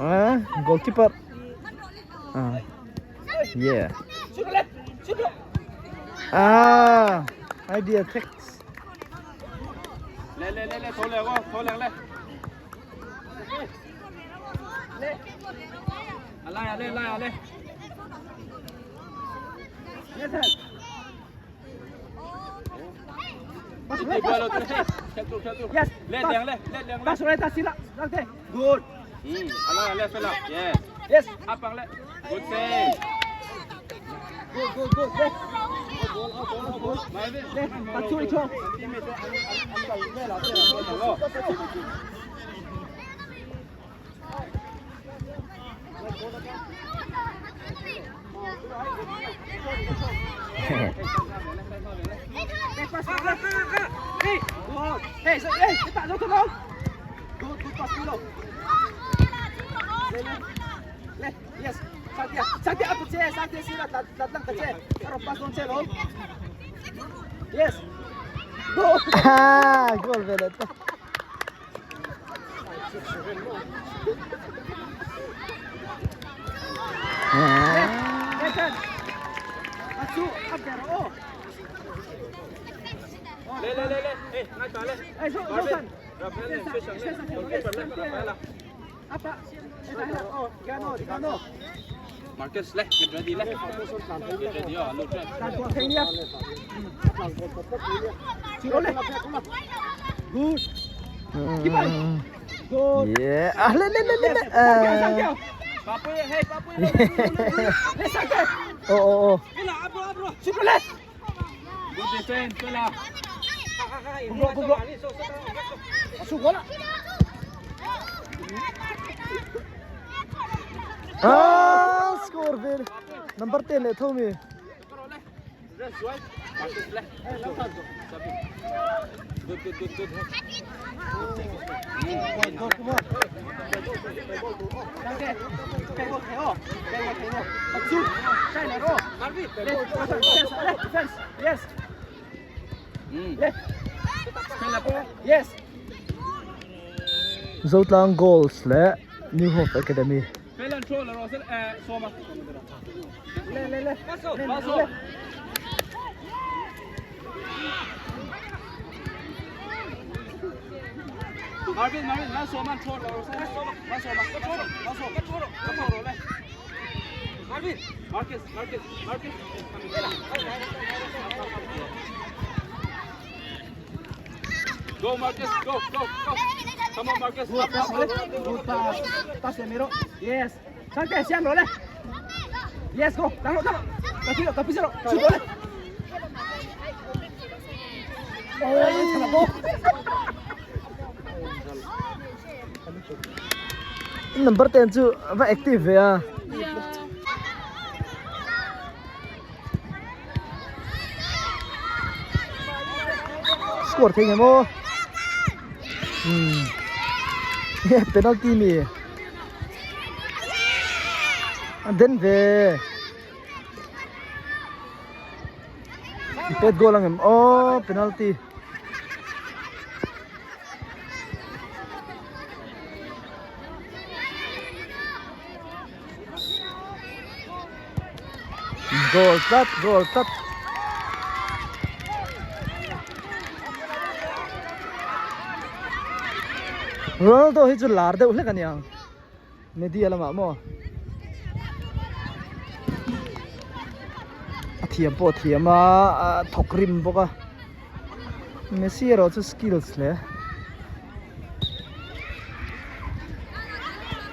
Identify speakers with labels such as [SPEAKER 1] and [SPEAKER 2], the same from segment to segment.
[SPEAKER 1] Ah, goalkeeper. Ah. Yeah. Ah, idea text.
[SPEAKER 2] Le le le le tho le go, tho le le. Alai ale lai ale.
[SPEAKER 3] Yes. Pass right, sila. Good.
[SPEAKER 2] Alai ale fela. Yes.
[SPEAKER 3] Yes.
[SPEAKER 2] Apang le. Good save.
[SPEAKER 3] Good, good, good. Left. Left. Patsu icho. Left pass. Left. Hey. Good. Hey, hey,打咗佢冇。Good, good pass, Milo. Left, yes. Santia, Santia up che, Santia sila, lat lang ka che. Pero pass doon che, lo. Yes. Go.
[SPEAKER 1] Ah, goal ve le. Ah.
[SPEAKER 3] Nathan. Atsu, up there. Oh.
[SPEAKER 2] Le le le le. Hey, ngai pa le.
[SPEAKER 3] Hey, so, so,
[SPEAKER 2] Rafael, goalkeeper le, Rafael.
[SPEAKER 3] Apa. Oh, gano, gano.
[SPEAKER 2] Marcus le, get ready le. Get ready oh, look ready.
[SPEAKER 3] Good. Good.
[SPEAKER 1] Yeah. Ah, le le le le le. Ah.
[SPEAKER 2] Papu, hey, papu.
[SPEAKER 3] Le, Santia.
[SPEAKER 1] Oh oh oh.
[SPEAKER 3] Super left.
[SPEAKER 2] Good defense, fella.
[SPEAKER 3] Go, go, go. 输过了。
[SPEAKER 1] Ah, score ve. Number 10 le Tommy.
[SPEAKER 2] Rest right. Marcus le. Sabi. Good, good, good, good.
[SPEAKER 3] Go, come on. Santia. Pego, pego. Pego, pego. Atsu. China, go. Left, left, defense. Yes. Left. Yes.
[SPEAKER 1] Zotlang goals le New Hope Academy.
[SPEAKER 2] Fella control Rosel eh Soma.
[SPEAKER 3] Le, le, le.
[SPEAKER 2] Paso,
[SPEAKER 3] Le,
[SPEAKER 2] paso.
[SPEAKER 3] le.
[SPEAKER 2] Marvin, Marvin, la Soma control Rosel. La Soma, control, la Soma, control, control le. Marvin, Marcus, Marcus, Marcus. Go Marcus, go, go, go. Come on Marcus.
[SPEAKER 3] Good pass, good pass. Pass Miro. Yes. Santia, siam le. Yes, go. Dalo, dalo. Kapilo, kapilo. Shoot le. Oh, 잘하고.
[SPEAKER 1] Number 10 chu va active ve a. Score thei nge mo. Hmm. Yeah, penalty mi. Den ve. Pet goal ang em. Oh, penalty. Goal tlat, goal tlat. Ronaldo hi chu lar deuh hlek aniang. Media lamah maw. A thiam pawh a thiam a, a thawk rim bawk a. Messi erawh chu skills hle.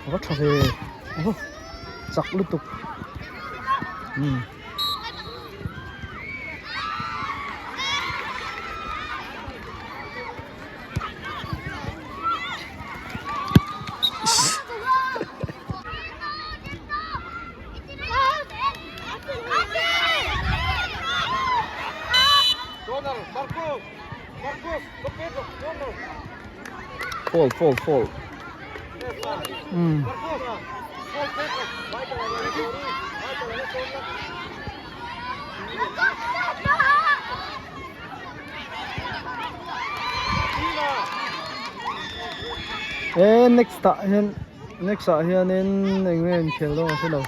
[SPEAKER 1] A va tha ve. Aw chak lutuk. Umm. Fall, fall, fall. He next ah hian next ah hianin eng nge inkhel dawn ka hrelo.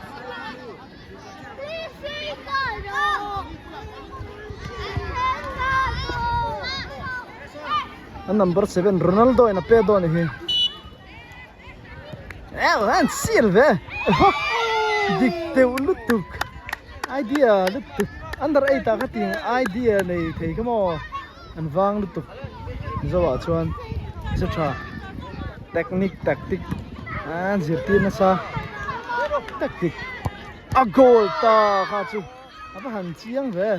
[SPEAKER 1] A number 7 Ronaldo in a pe dawn a ni hi. An sial ve dik deuh lutuk idea lutuk under 8 ah kha ting idea nei thei kha maw an vang lutuk mizo ah chuan che tha technique tactic an zirtir nasa tactic a goal ta kha chu a va han chiang ve.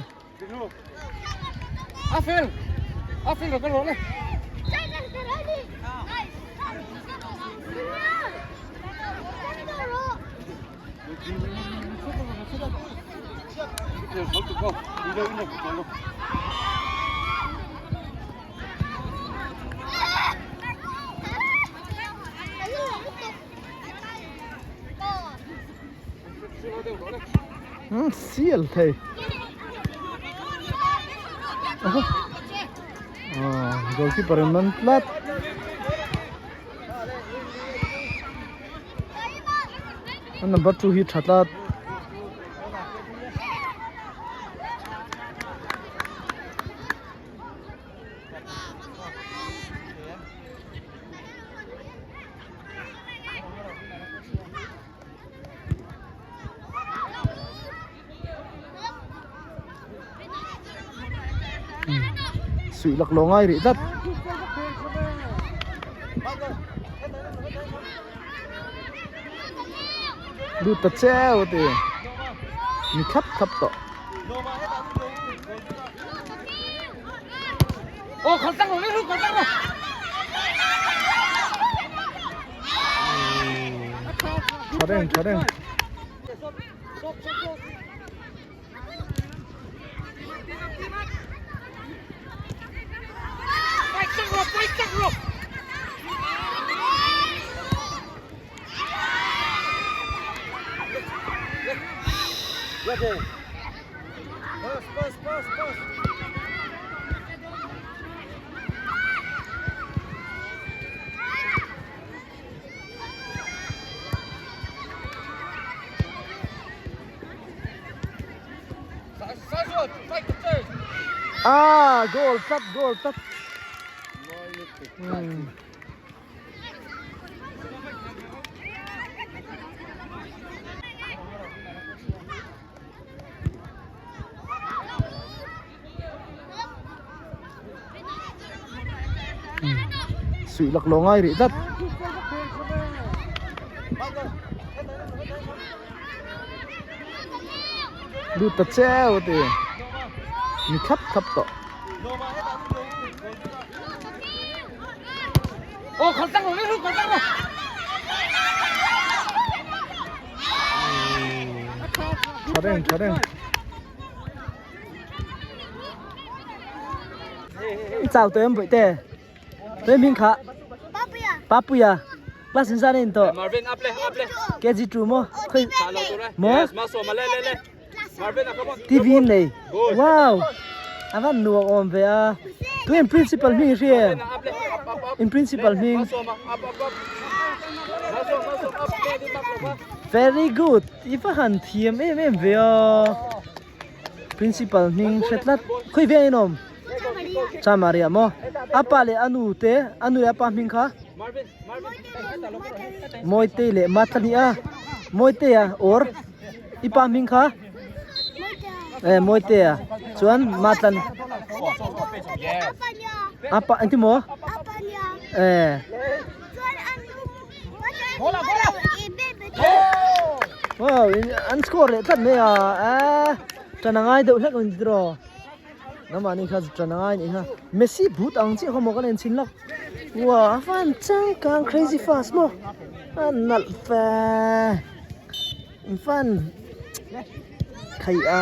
[SPEAKER 1] Sial thei goalkeeper in man tlat a number 2 hi tha tlat Suih lak lo ngai rih tlat. Lut ta cheu ti. Mi thlap thlap tawh. Tha reng tha reng. Ah, goal tlat, goal tlat. Hmm. Suih lak lo ngai rih tlat. Lut ta cheu ti. Mi thlap thlap tawh. Tha reng tha reng. Chau tawh em bawihte tawh em hming kha Papuia class in zan a in tawh
[SPEAKER 2] Marvin up le up le
[SPEAKER 1] KG 2 maw khawi maw
[SPEAKER 2] Yes Malsawma le le le Marvin a come on
[SPEAKER 1] TV in nei wow a van nuam awm ve a tu in principal hming i hria em
[SPEAKER 2] up le up up up
[SPEAKER 1] in principal hming
[SPEAKER 2] Malsawma up up up Malsawma Malsawma up le up up
[SPEAKER 1] very good i va han thiam em em ve a. Principal hming hre tlat khawi veng in awm Chamaria maw a pa leh a nu te a nu leh a pa hming kha Mawitei leh Mathani a Mawitea or i pa hming kha eh Mawitea chuan Matlan a pa engti maw eh Wow, an score leh tlat mai a eh tan a ngai deuh hlek ang tiraw namah ni kha tan a ngai nih kha Messi but ang chiah kha maw kan en chhin lawk wow a van changkang crazy fast maw a nalh fe van khaih a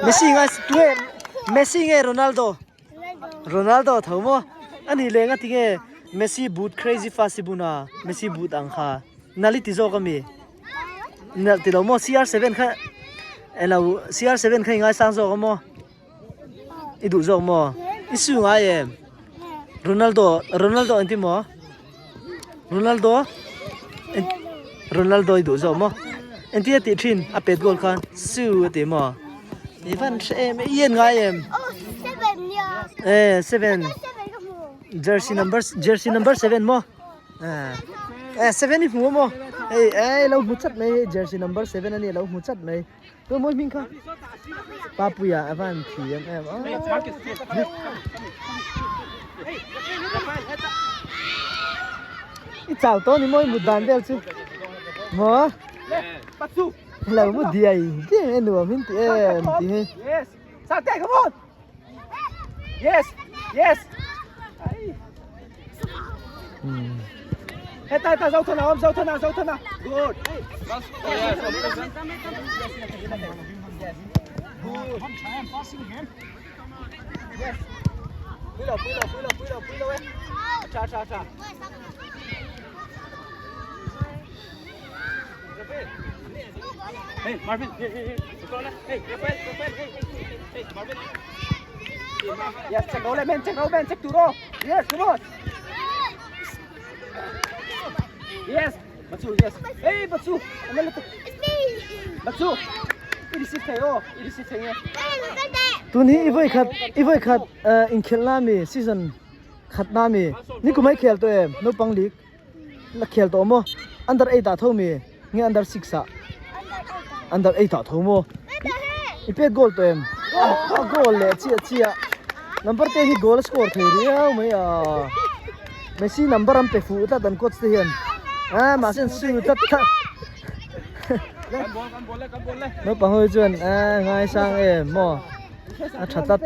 [SPEAKER 1] Messi ngai tunge Messi nge Ronaldo. Ronaldo tho maw? Ani leh nga tinge Messi boot crazy fast i bun a Messi boot ang kha nal i ti zawk ami nalh ti lo maw CR7 kha elo CR7 kha i ngaisang zawk a maw i duh zawk maw i su ngai em Ronaldo Ronaldo an ti maw? Ronaldo Ronaldo i duh zawk maw engtin a tih thin a pet goal khan su a ti maw i van hre em i en ngai em e seven jersey number jersey number seven maw e seven i hmu maw hei e lo hmu chat mai hei jersey number seven a ni lo hmu chat mai tu mawi hming kha Papuia a van thi em em a i chau tawh ni mawi mut dan vel chu maw lo mu diai diai e nuam hin ti em ti hi
[SPEAKER 3] Yes. Sate, come on. Yes. Yes. Heta heta zau thana om zau thana zau thana. Good. Yes. Pui lo pui lo pui lo pui lo pui lo e. Cha cha cha.
[SPEAKER 2] Hey Marvin, here here here. Hey Rafael, Rafael, hey hey hey Marvin.
[SPEAKER 3] Yes, check out men, check out men, check turo. Yes, come on. Yes, Batsu, yes. Hey, Batsu. Batsu. I receive thei o, i receive thei nge.
[SPEAKER 1] Tun hi i voi khat i voi khat inkhelh na mi season khat na mi ni kumai khel to em naupang league la khel tawh maw under 8 ah tho mi nge under 6 ah under 8 ah tho maw i pet goal tawh em a goal leh chiah chiah number te hi goal a score thei riau mai a Messi number an pe fuh tlat an coach te hian a mahse an su tlat tlat naupang ho hi chuan a ngaisang em maw a tha tlat.